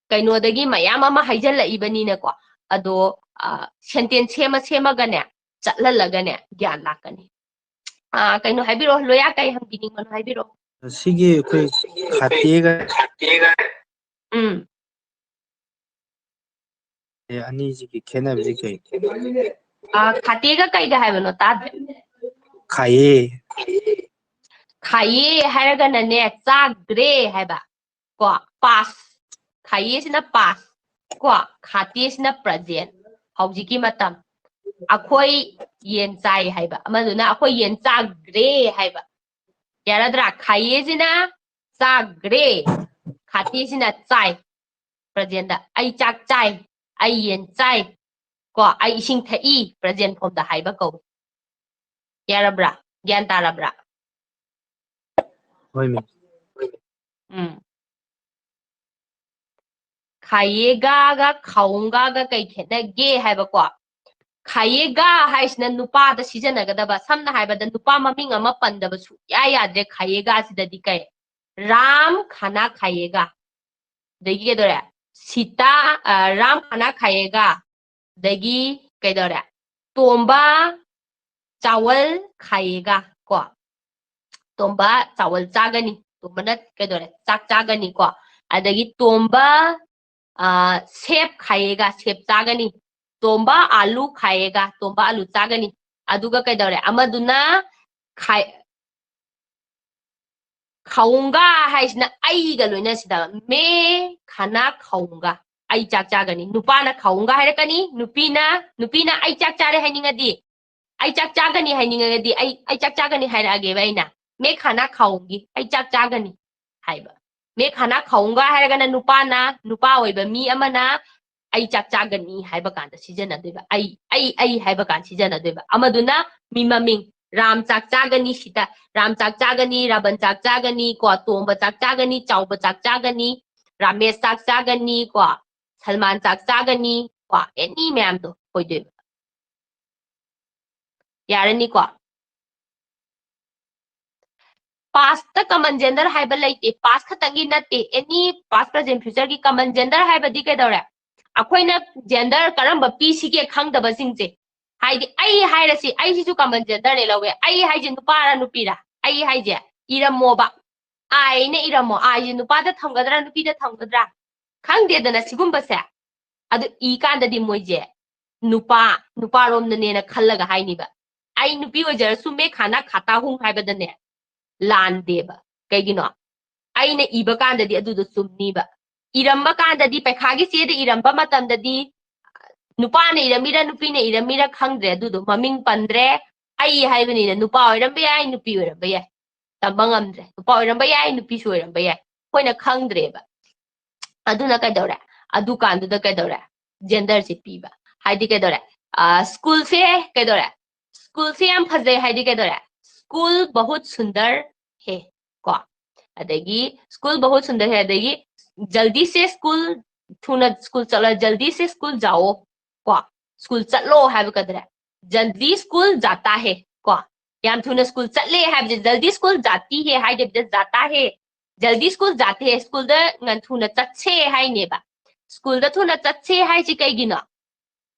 ꯀꯩꯅꯣꯗꯒꯤ ꯃꯌꯥꯝ ꯑꯃ ꯍꯥꯏꯖꯜꯂꯛꯏꯕꯅꯤꯅꯀꯣ꯫ ꯑꯗꯣ, ꯑ, sentence ꯁꯦꯝꯃ ꯁꯦꯝꯃꯒꯅꯦ, ꯆꯠꯍꯜꯂꯒꯅꯦ, ꯒ꯭ꯌꯥꯟ ꯂꯥꯛꯀꯅꯤ꯫ ꯑ, ꯀꯩꯅꯣ ꯍꯥꯏꯕꯤꯔꯛꯑꯣ, ꯂꯣꯌꯥ, ꯀꯩ ꯍꯪꯕꯤꯅꯤꯡꯕꯅꯣ ꯍꯥꯏꯕꯤꯔꯛꯑꯣ꯫ ꯁꯤꯒꯤ ꯑꯩꯈꯣꯏ ꯈꯥꯇꯦꯒ ꯎꯝ꯫ ꯑꯦ, ꯑꯅꯤꯁꯤꯒꯤ ꯈꯦꯠꯅꯕꯁꯤ ꯀꯩ? ꯑ, ꯈꯥꯇꯦꯒ ꯀꯩꯒ ꯍꯥꯏꯕꯅꯣ? ꯇꯥꯗ꯭ꯔꯦ꯫ ꯈꯥꯏꯌꯦ꯫ ꯈꯥꯏꯌꯦ ꯍꯥꯏꯔꯒꯅꯅꯦ, ꯆꯥꯈ꯭ꯔꯦ ꯍꯥꯏꯕ꯫ ꯀꯣ, past꯫ ꯈꯥꯏꯌꯦꯁꯤꯅ past꯫ ꯀꯣ, ꯈꯥꯇꯦꯁꯤꯅ present꯫ ꯍꯧꯖꯤꯛꯀꯤ ꯃꯇꯝ꯫ ꯑꯩꯈꯣꯏ ꯌꯦꯟ ꯆꯥꯏ ꯍꯥꯏꯕ꯫ ꯑꯃꯗꯨꯅ ꯑꯩꯈꯣꯏ ꯌꯦꯟ ꯆꯥꯈ꯭ꯔꯦ ꯍꯥꯏꯕ꯫ ꯌꯥꯔꯗ꯭ꯔꯥ? ꯈꯥꯏꯌꯦꯁꯤꯅ ꯆꯥꯈ꯭ꯔꯦ꯫ ꯈꯥꯇꯦꯁꯤꯅ ꯆꯥꯏ꯫ Present ꯇ꯫ ꯑꯩ ꯆꯥꯛ ꯆꯥꯏ꯫ ꯑꯩ ꯌꯦꯟ ꯆꯥꯏ꯫ ꯀꯣ, ꯑꯩ ꯏꯁꯤꯡ ꯊꯛꯏ꯫ Present form ꯗ ꯍꯥꯏꯕ ꯀꯧꯏ꯫ ꯌꯥꯔꯕ꯭ꯔꯥ? ꯒ꯭ꯌꯥꯟ ꯇꯥꯔꯕ꯭ꯔꯥ? ꯍꯣꯏ ꯃꯦꯝ꯫ ꯎꯝ꯫ ꯈꯥꯌꯦꯒꯥꯒ ꯈꯥꯎꯡꯒꯥꯒ ꯀꯩ ꯈꯦꯠꯅꯒꯦ ꯍꯥꯏꯕꯀꯣ? ꯈꯥꯌꯦꯒꯥ ꯍꯥꯏꯁꯤꯅ ꯅꯨꯄꯥꯗ ꯁꯤꯖꯤꯟꯅꯒꯗꯕ, ꯁꯝꯅ ꯍꯥꯏꯔꯕꯗ ꯅꯨꯄꯥ ꯃꯃꯤꯡ ꯑꯃ ꯄꯟꯗꯕ ꯁꯨꯛꯌꯥ ꯌꯥꯗ꯭ꯔꯦ꯫ ꯈꯥꯌꯦꯒꯥꯁꯤꯗꯗꯤ ꯀꯩ? ꯔꯥꯝ ꯈꯥꯅꯥ ꯈꯥꯌꯦꯒꯥ꯫ ꯑꯗꯒꯤ ꯀꯩꯗꯧꯔꯦ? ꯁꯤꯇꯥ, ꯑ, ꯔꯥꯝ ꯈꯥꯅꯥ ꯈꯥꯌꯦꯒꯥ꯫ ꯑꯗꯒꯤ ꯀꯩꯗꯧꯔꯦ? ꯇꯣꯝꯕ ꯆꯥꯋꯜ ꯈꯥꯌꯦꯒꯥ ꯀꯣ꯫ ꯇꯣꯝꯕ ꯆꯥꯋꯜ ꯆꯥꯒꯅꯤ꯫ ꯇꯣꯝꯕꯅ ꯀꯩꯗꯧꯔꯦ? ꯆꯥꯛ ꯆꯥꯒꯅꯤ ꯀꯣ꯫ ꯑꯗꯒꯤ ꯇꯣꯝꯕ, ꯑ, ꯁꯦꯞ ꯈꯥꯌꯦꯒꯥ, ꯁꯦꯞ ꯆꯥꯒꯅꯤ꯫ ꯇꯣꯝꯕ ꯑꯥꯂꯨ ꯈꯥꯌꯦꯒꯥ, ꯇꯣꯝꯕ ꯑꯥꯂꯨ ꯆꯥꯒꯅꯤ꯫ ꯑꯗꯨꯒ ꯀꯩꯗꯧꯔꯦ? ꯑꯃꯗꯨꯅ ꯈꯥꯏ-, ꯈꯥꯎꯡꯒꯥ ꯍꯥꯏꯁꯤꯅ ꯑꯩꯒ ꯂꯣꯏꯅꯁꯤꯗ, ꯃꯦ ꯈꯥꯅꯥ ꯈꯥꯎꯡꯒꯥ, ꯑꯩ ꯆꯥꯛ ꯆꯥꯒꯅꯤ꯫ ꯅꯨꯄꯥꯅ ꯈꯥꯎꯡꯒꯥ ꯍꯥꯏꯔꯛꯀꯅꯤ, ꯅꯨꯄꯤꯅ, ꯅꯨꯄꯤꯅ ꯑꯩ ꯆꯥꯛ ꯆꯥꯔꯦ ꯍꯥꯏꯅꯤꯡꯉꯗꯤ, ꯑꯩ ꯆꯥꯛ ꯆꯥꯒꯅꯤ ꯍꯥꯏꯅꯤꯡꯉꯒꯗꯤ, ꯑꯩ, ꯑꯩ ꯆꯥꯛ ꯆꯥꯒꯅꯤ ꯍꯥꯏꯔꯛꯑꯒꯦꯕ ꯑꯩꯅ꯫ ꯃꯦ ꯈꯥꯅꯥ ꯈꯥꯎꯡꯒꯤ, ꯑꯩ ꯆꯥꯛ ꯆꯥꯒꯅꯤ ꯍꯥꯏꯕ꯫ ꯃꯦ ꯈꯥꯅꯥ ꯈꯥꯎꯡꯒꯥ ꯍꯥꯏꯔꯒꯅ ꯅꯨꯄꯥꯅ, ꯅꯨꯄꯥ ꯑꯣꯏꯕ ꯃꯤ ꯑꯃꯅ ꯑꯩ ꯆꯥꯛ ꯆꯥꯒꯅꯤ ꯍꯥꯏꯕ ꯀꯥꯟꯗ ꯁꯤꯖꯤꯟꯅꯗꯣꯏꯕ꯫ ꯑꯩ, ꯑꯩ, ꯑꯩ ꯍꯥꯏꯕ ꯀꯥꯟꯗ ꯁꯤꯖꯤꯟꯅꯗꯣꯏꯕ꯫ ꯑꯃꯗꯨꯅ ꯃꯤ ꯃꯃꯤꯡ, ꯔꯥꯝ ꯆꯥꯛ ꯆꯥꯒꯅꯤ, ꯁꯤꯇ, ꯔꯥꯝ ꯆꯥꯛ ꯆꯥꯒꯅꯤ, ꯔꯥꯕꯟ ꯆꯥꯛ ꯆꯥꯒꯅꯤ ꯀꯣ, ꯇꯣꯝꯕ ꯆꯥꯛ ꯆꯥꯒꯅꯤ, ꯆꯥꯎꯕ ꯆꯥꯛ ꯆꯥꯒꯅꯤ, ꯔꯥꯃꯦꯁ ꯆꯥꯛ ꯆꯥꯒꯅꯤ ꯀꯣ, ꯁꯜꯃꯥꯟ ꯆꯥꯛ ꯆꯥꯒꯅꯤ ꯀꯣ, ꯑꯦꯅꯤ ꯃꯌꯥꯝꯗꯣ ꯑꯣꯏꯗꯣꯏꯕ꯫ ꯌꯥꯔꯅꯤꯀꯣ? Past ꯇ common gender ꯍꯥꯏꯕ ꯂꯩꯇꯦ꯫ Past ꯈꯛꯇꯪꯒꯤ ꯅꯠꯇꯦ, any past, present, future ꯒꯤ common gender ꯍꯥꯏꯕꯗꯤ ꯀꯩꯗꯧꯔꯦ? ꯑꯩꯈꯣꯏꯅ gender ꯀꯔꯝꯕ ꯄꯤꯁꯤꯒꯦ ꯈꯪꯗꯕꯁꯤꯡꯁꯦ꯫ ꯍꯥꯏꯗꯤ ꯑꯩ ꯍꯥꯏꯔꯁꯤ, ꯑꯩꯁꯤꯁꯨ common gender ꯅꯦ ꯂꯧꯋꯦ꯫ ꯑꯩ ꯍꯥꯏꯁꯦ ꯅꯨꯄꯥꯔ ꯅꯨꯄꯤꯔ? ꯑꯩ ꯍꯥꯏꯁꯦ ꯏꯔꯝꯃꯣꯕ꯫ I ꯅ ꯏꯔꯝꯃꯣ꯫ I ꯁꯦ ꯅꯨꯄꯥꯗ ꯊꯝꯒꯗ꯭ꯔꯥ ꯅꯨꯄꯤꯗ ꯊꯝꯒꯗ꯭ꯔꯥ? ꯈꯪꯗꯦꯗꯅ ꯁꯤꯒꯨꯝꯕꯁꯦ꯫ ꯑꯗꯨ ꯏ ꯀꯥꯟꯗꯗꯤ ꯃꯣꯏꯁꯦ ꯅꯨꯄꯥ, ꯅꯨꯄꯥꯔꯣꯝꯗꯅꯦꯅ ꯈꯜꯂꯒ ꯍꯥꯏꯅꯤꯕ꯫ ꯑꯩ ꯅꯨꯄꯤ ꯑꯣꯏꯖꯔꯁꯨ ꯃꯦ ꯈꯥꯅꯥ ꯈꯥꯇꯥ ꯍꯨꯡ ꯍꯥꯏꯕꯗꯅꯦ ꯂꯥꯟꯗꯦꯕ꯫ ꯀꯩꯒꯤꯅꯣ? ꯑꯩꯅ ꯏꯕ ꯀꯥꯟꯗꯗꯤ ꯑꯗꯨꯗꯣ ꯆꯨꯝꯅꯤꯕ꯫ ꯏꯔꯝꯕ ꯀꯥꯟꯗꯗꯤ, ꯄꯩꯈꯥꯒꯤ ꯆꯦꯗ ꯏꯔꯝꯕ ꯃꯇꯝꯗꯗꯤ ꯅꯨꯄꯥꯅ ꯏꯔꯝꯃꯤꯔ ꯅꯨꯄꯤꯅ ꯏꯔꯝꯃꯤꯔ ꯈꯪꯗ꯭ꯔꯦ, ꯑꯗꯨꯗꯣ ꯃꯃꯤꯡ ꯄꯟꯗ꯭ꯔꯦ꯫ ꯑꯩ ꯍꯥꯏꯕꯅꯤꯅ ꯅꯨꯄꯥ ꯑꯣꯏꯔꯝꯕ ꯌꯥꯏ, ꯅꯨꯄꯤ ꯑꯣꯏꯔꯝꯕ ꯌꯥꯏ, ꯇꯝꯕ ꯉꯝꯗ꯭ꯔꯦ꯫ ꯅꯨꯄꯥ ꯑꯣꯏꯔꯝꯕ ꯌꯥꯏ, ꯅꯨꯄꯤꯁꯨ ꯑꯣꯏꯔꯝꯕ ꯌꯥꯏ, ꯑꯩꯈꯣꯏꯅ ꯈꯪꯗ꯭ꯔꯦꯕ꯫ ꯑꯗꯨꯅ ꯀꯩꯗꯧꯔꯦ? ꯑꯗꯨꯀꯥꯟꯗꯨꯗ ꯀꯩꯗꯧꯔꯦ? Gender ꯁꯦ ꯄꯤꯕ꯫ ꯍꯥꯏꯗꯤ ꯀꯩꯗꯧꯔꯦ? ꯑ, school ꯁꯦ ꯀꯩꯗꯧꯔꯦ? School ꯁꯦ ꯌꯥꯝ ꯐꯖꯩ ꯍꯥꯏꯗꯤ ꯀꯩꯗꯧꯔꯦ? School ꯕꯍꯨꯠ ꯁꯨꯟꯗꯔ ꯍꯦ꯫ ꯀꯣ꯫ ꯑꯗꯒꯤ school बहुत सुंदर है, ꯑꯗꯒꯤ जल्दी से school, ꯊꯨꯅ school ꯆꯠꯂꯣ, जल्दी से school जाओ ꯀꯣ꯫ School ꯆꯠꯂꯣ ꯍꯥꯏꯕ ꯀꯗ꯭ꯔꯦ, जल्दी school जाता है ꯀꯣ꯫ ꯌꯥꯝ ꯊꯨꯅ school ꯆꯠꯂꯦ ꯍꯥꯏꯕꯁꯦ जल्दी school जाती है ꯍꯥꯏꯗꯕꯤꯗ जाता है, जल्दी school जाते हैं, schoolꯗ ꯉꯟꯊꯨꯅ ꯆꯠꯁꯦ ꯍꯥꯏꯅꯦꯕ꯫ Schoolꯗ ꯊꯨꯅ ꯆꯠꯁꯦ ꯍꯥꯏꯁꯤ ꯀꯩꯒꯤꯅꯣ?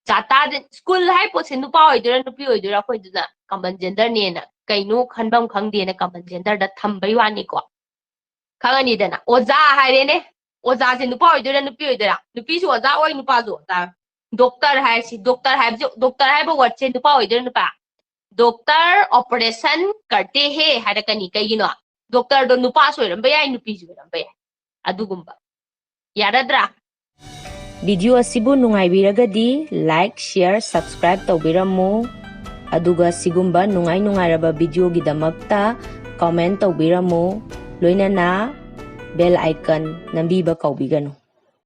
जाता, school ꯍꯥꯏ ꯄꯣꯠꯁꯦ ꯅꯨꯄꯥ ꯑꯣꯏꯗꯣꯏꯔꯥ ꯅꯨꯄꯤ ꯑꯣꯏꯗꯣꯏꯔꯥ, ꯑꯩꯈꯣꯏꯗꯨꯅ common genderꯅꯦꯅ ꯀꯩꯅꯣ ꯈꯟꯐꯝ ꯈꯪꯗꯦꯅ common genderꯗ ꯊꯝꯕꯩ ꯋꯥꯅꯤꯀꯣ꯫ ꯈꯪꯉꯅꯤꯗꯅ, ꯑꯣꯖꯥ ꯍꯥꯏꯔꯦꯅꯦ, ꯑꯣꯖꯥꯁꯦ ꯅꯨꯄꯥ ꯑꯣꯏꯗꯣꯏꯔꯥ ꯅꯨꯄꯤ ꯑꯣꯏꯗꯣꯏꯔꯥ? ꯅꯨꯄꯤꯁꯨ ꯑꯣꯖꯥ ꯑꯣꯏ, ꯅꯨꯄꯥꯁꯨ ꯑꯣꯖꯥ ꯑꯣꯏ꯫ Doctor ꯍꯥꯏꯔꯁꯤ, doctor ꯍꯥꯏꯕꯁꯦ, doctor ꯍꯥꯏꯕ wordꯁꯦ ꯅꯨꯄꯥ ꯑꯣꯏꯗꯣꯏꯔꯥ ꯅꯨꯄꯥ? Doctor operation करते हैं ꯍꯥꯏꯔꯛꯀꯅꯤ꯫ ꯀꯩꯒꯤꯅꯣ? Doctorꯗꯣ ꯅꯨꯄꯥꯁꯨ ꯑꯣꯏꯔꯝꯕ ꯌꯥꯏ, ꯅꯨꯄꯤꯁꯨ ꯑꯣꯏꯔꯝꯕ ꯌꯥꯏ꯫ ꯑꯗꯨꯒꯨꯝꯕ꯫ ꯌꯥꯔꯗ꯭ꯔꯥ? Video ꯑꯁꯤꯕꯨ ꯅꯨꯡꯉꯥꯏꯕꯤꯔꯒꯗꯤ like, share, subscribe ꯇꯧꯕꯤꯔꯝꯃꯨ꯫ ꯑꯗꯨꯒ ꯁꯤꯒꯨꯝꯕ ꯅꯨꯡꯉꯥꯏ ꯅꯨꯡꯉꯥꯏꯔꯕ videoꯒꯤꯗꯃꯛꯇ comment ꯇꯧꯕꯤꯔꯝꯃꯨ꯫ ꯂꯣꯏꯅꯅ bell icon ꯅꯝꯕꯤꯕ ꯀꯥꯎꯕꯤꯒꯅꯨ꯫